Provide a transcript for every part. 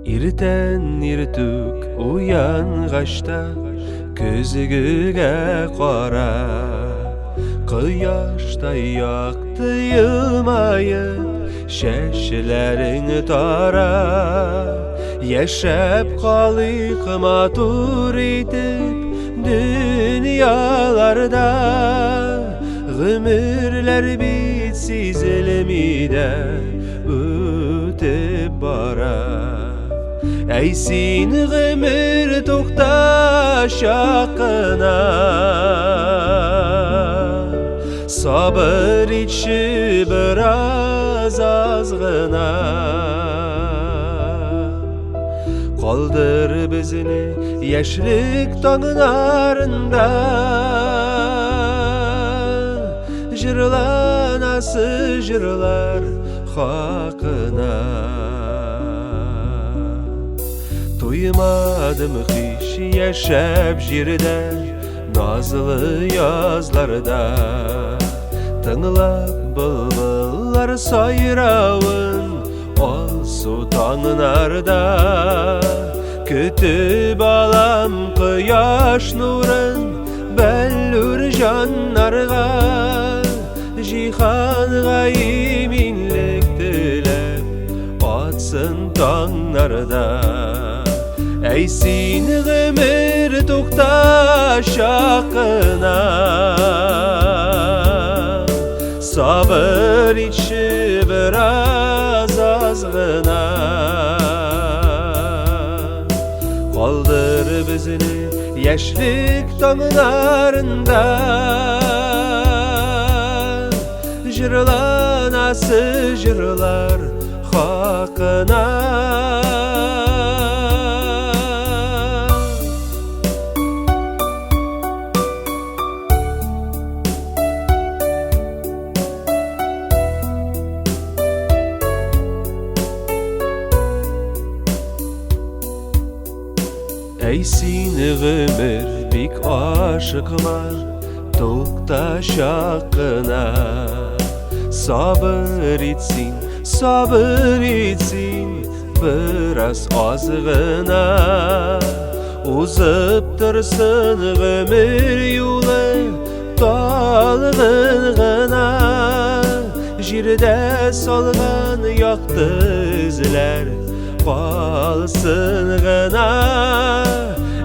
Иртән иртүк уянгач та көзгегә кара, Кояштай якты елмаеп, чәчләрең тара. Яшәп калыйк матур итеп дөньяларда, Гомерләр бит сизелми дә үтеп бара. Әй син, гомер, тукта чакына, Сабыр итче бераз аз гына. Калдыр безне яшьлек таңнарында, Җырланасы җырлар хакына. Туймадым һич яшәп җирдә, назлы язларда. Тыңлап былбыллар сайравын, алсу таңнарда. Көтеп алам кояш нурын, бәллүр җаннарга. Җиһанга иминлек теләп, атсын таңнарда. Әй син, гомер, тукта чакына, Сабыр итче бераз аз гына. Калдыр безне яшьлек таңнарында, Җырланасы җырлар хакына. Әй син, гомер, бик ашыкма, тукта чакына. Сабыр ит син, сабыр ит син, бераз аз гына. Узып торсын гомер юлы талгын гына. Җирдә салган якты эзләр калсын гына.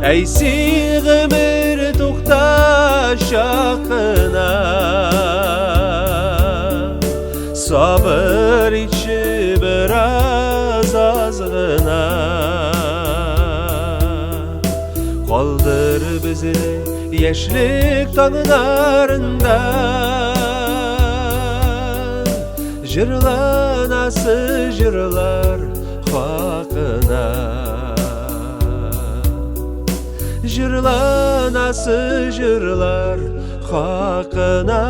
Әй син, гомер, тукта чакына, Сабыр итче бераз аз гына. Калдыр безне яшьлек таңнарында, Җырланасы җырлар хакына. Җырланасы җырлар хакына.